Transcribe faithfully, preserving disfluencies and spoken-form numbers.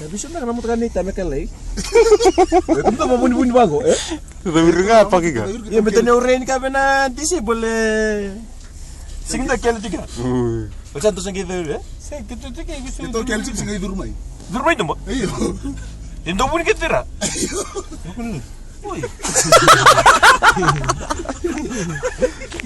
Sa bisu na na mutaka ni tame kalai. Iko mutaka vunivuni vaqo, e? Iko viri ga paki ga. Ia me tani au reni ka vena disable. Sing da kele tika. Ui. O sa tosa ngi curu, e? Sa kitu tika, kitu. Kitu kele sing sing ngi curu mai. Curu mai tamo? Io. E dou vuni ke tira. Oi.